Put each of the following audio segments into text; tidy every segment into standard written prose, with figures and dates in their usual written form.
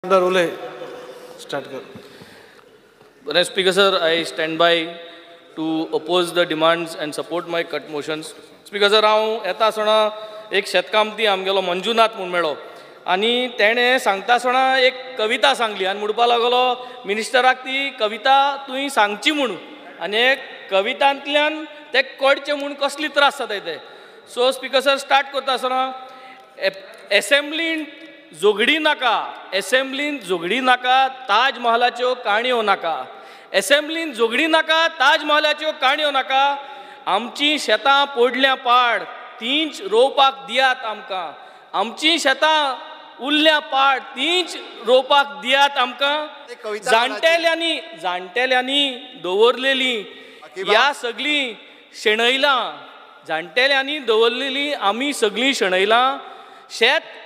आमदार उलय स्टार्ट कर. बरें speaker sir, I stand by to oppose the demands and support my cut motions. Speaker sir, हांव येता आसतना एक शेतकामती आमगेलो मंजुनाथ म्हूण मेळ्ळो आनी तेणें सांगता आसतना एक कविता सांगली आनी म्हणपा लागलो मिनिस्टराक ती कविता तुवें सांगची म्हूण आनी कवितांतल्यान ते कळचें म्हूण कसली त्रास जाताय ते. सो स्पीकर सर, स्टार्ट करता आसतना एसेंब्लीन झगडी नाका, एसेंब्लीन झगडी नाका, ताजमहालाच्यो काणयो नाका, एसेंब्लीन झगडी नाका, ताजमहालाच्यो काणयो नाका, आमचीं शेतां पडल्यां पाड तींच रोवपाक दियात आमकां, आमचीं शेतां उरल्यां पाड तींच रोवपाक दियात आमकां, जाणटेल्यांनी जाणटेल्यांनी दवरलेली ह्या सगळीं शेणयलां, जाणटेल्यांनी दवरलेली आमी सगळीं शेणयलां, शेत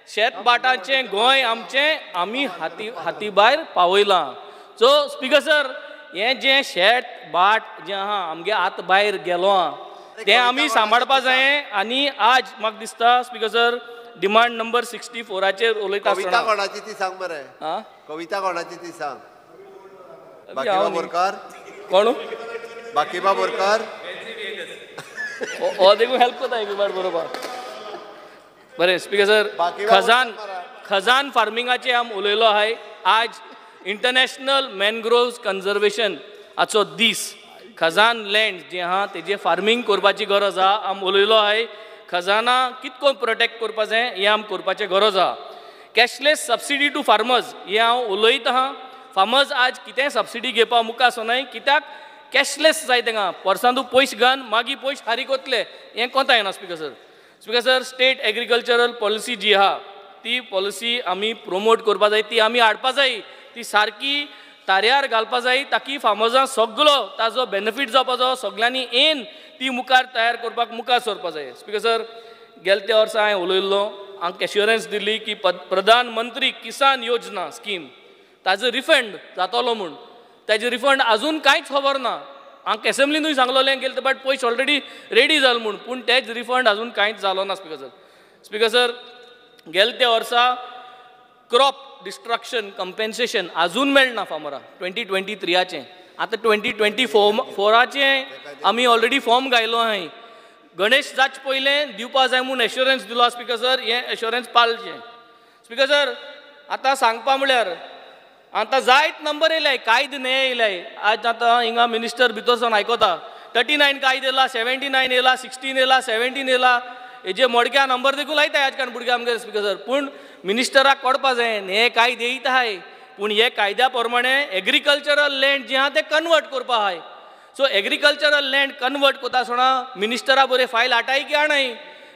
शेत भाटाचें गोंय आमचें आमी हाती हाती भायर पावयलां. सो स्पीकर सर, हें जें शेत भाट जें आहा आमगे हात भायर गेलो आहा तें आमी सांबाळपा जाय. आनी आज म्हाका दिसता स्पीकर सर, डिमांड नंबर 64 उलयता आसतना कविता कोणाची ती सांग मरे. कविता कोणाची ती सांग. बाकीबा बोरकार. कोण? बाकीबा बोरकार. हो देखून हेल्प करता एक बार बरोबर. बरें स्पीकर सर, खजान खजान फार्मिंगाचे आम उलयलो आहाय. आज इंटरनॅशनल मॅनग्रोव्स कन्जर्वेशन हाचो दीस. खजान लँड जें आहा तेजें फार्मींग करपाची गरज आहा. आम उलयलो आहाय खजाना कितको प्रोटेक्ट करपा जाय हें आम करपाचें गरज आहा. कॅशलेस सबसिडी टू फार्मर्स हें हांव उलयत आहा. फार्मर्स आज कितेंय सबसिडी घेवपा मुखार सरनाय, कित्याक कॅशलेस जाय तांकां, वर्सांतू पयशे घान मागीर पयशे फारीक वतले हें कोता येना. Speaker sir, speaker sir, state agricultural policy जी आहा ती पॉलिसी आमी प्रोमोट करपा जाय, ती आमी हाडपा जाय, ती सारकी ताऱ्यार घालपा जाय ताकी फार्मर्सांक सगलो ताजो बेनिफीट जावपाचो, सगल्यांनी येन ती मुखार तयार करपाक मुखार सरपा जाय. स्पीकर सर, गेले त्या वर्सा हांवें उलयल्लो, आमकां एश्युरन्स दिली की प्रधानमंत्री किसान योजना स्कीम ताजो रिफंड जातलो म्हूण, ताजें रिफंड आजून कांयच खबर ना. आमकां एसेंब्लीनूय सांगलोलें गेले बट पयशे ऑलरेडी रेडी जाल म्हूण, पूण तेच रिफंड आजून कांयच जालो ना. स्पीकर सर, स्पीकर सर, गेले त्या वर्सा क्रॉप डिस्ट्रक्शन कंपेन्सेशन आजून मेळना फार्मराक 2023. आतां 2024 आमी ऑलरेडी फॉर्म घायलो आहाय. गणेश जाच पयलें दिवपा जाय म्हूण एश्युरन्स दिलो. स्पीकर सर, हें एश्युरन्स पाळचें. स्पीकर सर, आतां सांगपा म्हळ्यार आतां जायत नंबर येयलाय, कायदे न्हय येयलाय. आज आतां हिंगा मिनिस्टर भितर सावन आयकता 39 कायदे येयला, 79 येयला, 16 येयला, 17 येयला, हेजे मोडक्या नंबर देखून लायता आजकाल भुरगे आमगे. स्पीकर सर, पूण मिनिस्टराक कळपा जाय हे कायदे येयत आहाय, पूण हे कायद्या प्रमाणे एग्रीकल्चरल लँड जें आहा तें कन्वर्ट करपा आहाय. सो एग्रीकल्चरल लँड कन्वर्ट करता आसतना मिनिस्टरा बरें फायल हाटाय की हाणाय,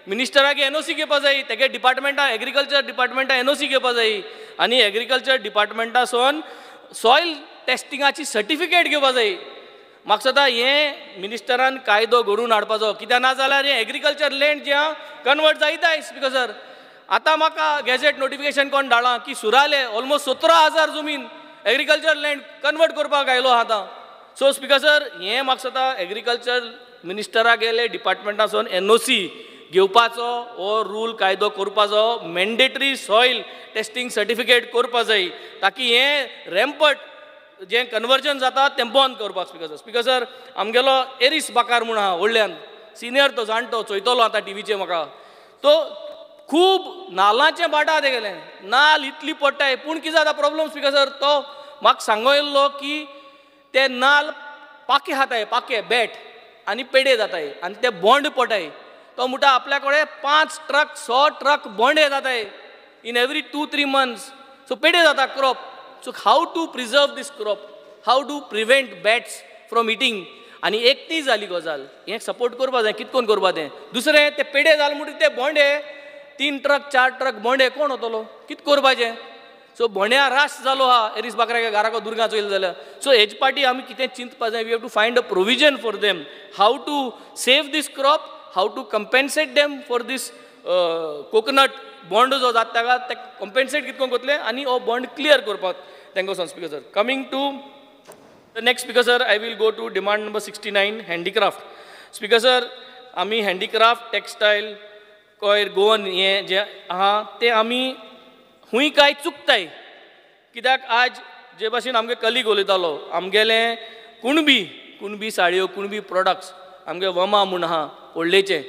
मिनिस्टराक एनओसी घेवपा जाय, तेगे डिपार्टमेंटा एग्रीकल्चर डिपार्टमेंटा एनओसी घेवपा जाय आनी एग्रीकल्चर डिपार्टमेंटासून सॉयल टेस्टिंगाची सर्टिफिकेट घेवपा जाय. म्हाका दिसता हें मिनिस्टरान कायदो घडोवन हाडपाचो, कित्याक ना जाल्यार हें एग्रीकल्चर लँड जें आहा कन्वर्ट जायत आयज. स्पीकर सर, आतां म्हाका गॅझेट नोटिफिकेशन कोण धाडलां की सुराले ऑलमोस्ट 17,000 जमीन एग्रीकल्चर लँड कन्वर्ट करपाक आयलो आहा आतां. सो स्पीकर सर, हें म्हाका दिसता एग्रीकल्चर मिनिस्टरा गेले डिपार्टमेंटासून एनओसी घेवपाचो हो रूल कायदो करपाचो, मॅन्डेटरी सॉयल टेस्टिंग सर्टिफिकेट करपा जाय ताकी हें रॅम्पट जें कन्वर्जन जाता तें बंद करपाक. स्पीकर सर, स्पीकर सर, आमगेलो एरीस बाकार म्हूण आहा व्हडल्यान सिनियर, तो जाणटो चोयतलो आतां टिवीचेर म्हाका, तो खूब नाल्लाचें भाट आहा तेगेलें, नाल इतली पडटाय, पूण कितें जाता प्रॉब्लम स्पीकर सर, तो म्हाका सांगो येयल्लो की ते नाल पाके खाताय, पाके बेट आनी पेडे जाताय आनी ते बोंड पडटाय. तो म्हणटा आपल्या कडेन 5 ट्रक 100 ट्रक बोंडे जाताय इन एवरी 2-3 मंथ्स. सो पेडे जाता crop. So how to preserve this crop, how to prevent bats from eating. आनी एक ती जाली गजाल, हें सपोर्ट करपा जाय, कितकोन करपा तें. दुसरें ते पेडे जाले म्हणटकीर ते बोंडे 3 ट्रक 4 ट्रक बोंडे कोण वतलो, कित करपाचें. सो बोंड्या रास जालो आहा एरीस बाकऱ्याक घराको दुर्गा चोयलें जाल्यार. सो हेज पाटी आमी कितें चिंतपा जाय, we have to find a provision for them, how to save this crop, how to compensate them for this coconut bond जो जाता ताका ते कंपेन्सेट कितको करतले आनी हो बॉन्ड क्लियर करपाक तांकां वचोन. Speaker sir, coming to the next speaker sir, I will go to demand number 69 handicraft. Speaker sir, आमी हँडीक्राफ्ट टेक्सटायल कोयर गोवन हें जें आहा तें आमी खूंय काय चुकताय. कित्याक आज जे भाशेन आमगे कलीग उलयतालो आमगेले कुणबी कुणबी साडयो कुणबी प्रोडक्ट्स आमगे वमा म्हूण आहा व्हडलेचे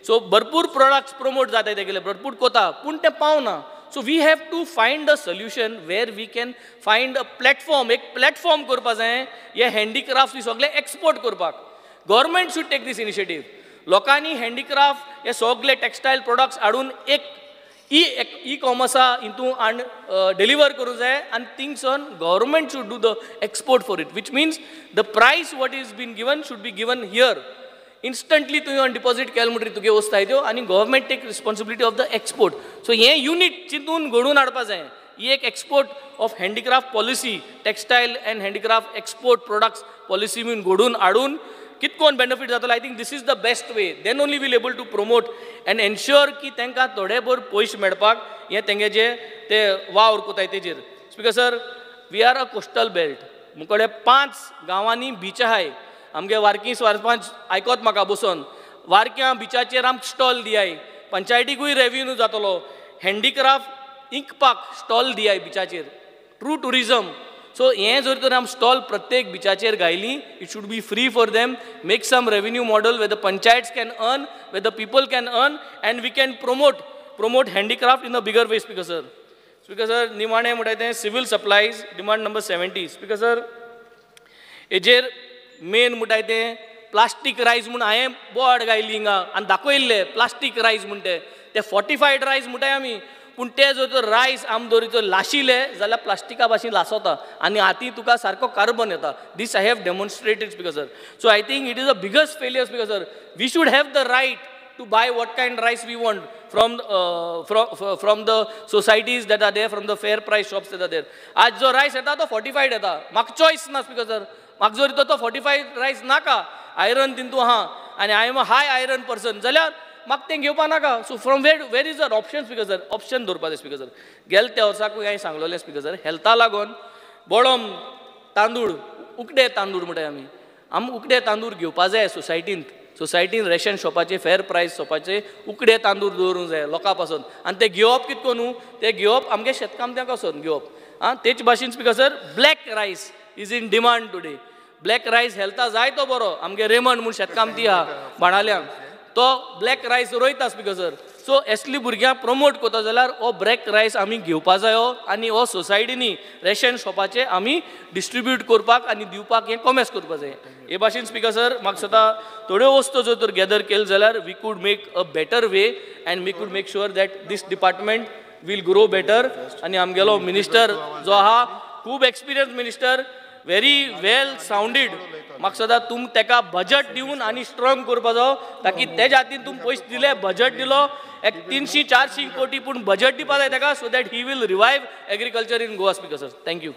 सो भरपूर प्रोडक्ट्स प्रमोट जाताय तेगेले भरपूर कोता पूण ते पावना. So we have to find a solution where we can find a platform, एक प्लॅटफॉर्म करपा जाय हे हँडीक्राफ्ट सगळे एक्सपोर्ट करपाक. Government should take this initiative. लोकांनी हँडीक्राफ्ट हे सगळे टेक्सटायल प्रोडक्ट्स हाडून एक ई कॉमर्सा हितून हाड डिलिव्हर करूंक जाय आनी थिंगसून government should do the export for it, which means the price what is been given should be given here. Instantly तुवें डिपॉजीट केलें म्हणटकीर तुगे वस्तू आय त्यो आनी government take responsibility of the export. So हें युनीट चिंतून घडोवन हाडपा जाय. ही एक export of handicraft policy, textile and handicraft export products policy बीन घडोवन हाडून कितकोन बेनिफीट जातलो. I think this is the best way, then only we'll able to promote and ensure की तांकां थोडे भर पयशे मेळपाक हें तेंगे ते वावर कोताय तेजेर. Speaker sir, we are a coastal belt. मुकडे 5 गांवांनी बीच आहाय. आमगे वारकी सरपंच आयकोत म्हाका बसोन, वारक्यां बिचाचेर आमकां स्टॉल दियाय, पंचायतीकूय रेवेन्यू जातलो. हँडीक्राफ्ट इंकपाक स्टॉल दियाय बिचाचेर, ट्रू ट्युरिजम. सो हें जर तर आमी स्टॉल प्रत्येक बिचाचेर घायली, it should be free for them, make some revenue model where the panchayats can earn, where the people can earn, and we can promote handicraft in a bigger way. Speaker sir, speaker sir निमाणें म्हणटा तें civil supplies demand number 70. Speaker sir, हेजेर main म्हणटाय तें plastic rice म्हूण हांवें board घायली हिंगा आनी दाखयल्लें प्लास्टीक रायस म्हूण ते फोर्टिफायड रायस म्हणटाय आमी, पूण ते जर तर रायस आम दवरितो लाशिले जाल्यार प्लास्टिका भाशेन लासता आनी हाती तुका सारको कार्बन येता. This I have demonstrated speaker sir. So I think it is a biggest failure speaker sir. We should have the right to buy what kind rice we want from the societies that are there, from the fair price shops that are there. आज जो rice येता तो fortified येता, म्हाका choice ना speaker sir. म्हाका जर तो फोर्टिफायड रायस नाका, आयरन तितू आहा आनी I am a high iron person जाल्यार म्हाका तें घेवपा नाका. So from where is our option speaker sir? Option दवरपा जाय स्पीकर सर. गेले त्या वर्साकूय हांवें सांगलेलें स्पीकर सर, हेल्था लागून बोडम तांदूळ, उकडे तांदूळ म्हणटाय आमी, आमी उकडे तांदूळ घेवपा जाय सोसायटींत. सोसायटीन रेशन शॉपाचे फेर प्रायस शॉपाचे उकडे तांदूळ दवरूंक जाय लोकां पासून आनी ते घेवप कितें करून, ते घेवप आमगे शेतकामत्यां पासून घेवप. आं, तेच भाशेन speaker sir, black rice is in demand today. Black rice हेल्था जाय तो बरो. आमगे रेमंड म्हूण शेतकामती आहा बाणाल्यांक, तो ब्लॅक रायस रोयता स्पीकर सर. सो असली भुरग्यांक प्रमोट करता जाल्यार हो ब्लॅक रायस आमी घेवपा जायो आनी हो सोसायटीनी रेशन शॉपाचे आमी डिस्ट्रिब्यूट करपाक आनी दिवपाक हें कॉमेस करपा जाय. हे भाशेन स्पीकर सर म्हाका दिसता थोड्यो वस्तू जर तर गॅदर केल्यो जाल्यार we could make a better way and we could make sure that this department will grow better. आनी आमगेलो मिनिस्टर जो आहा खूब experience minister, very well sounded. म्हाका सदां तुम तेका बजट दिवन आनी स्ट्रॉंग करपा जायो, ताकी तेज्या हातीन तुम पयशे दिले, बजट दिलो एक 300-400 कोटी, पूण बजट दिवपा जाय तेका, so that he will revive agriculture in Goa. Speaker sir, thank you.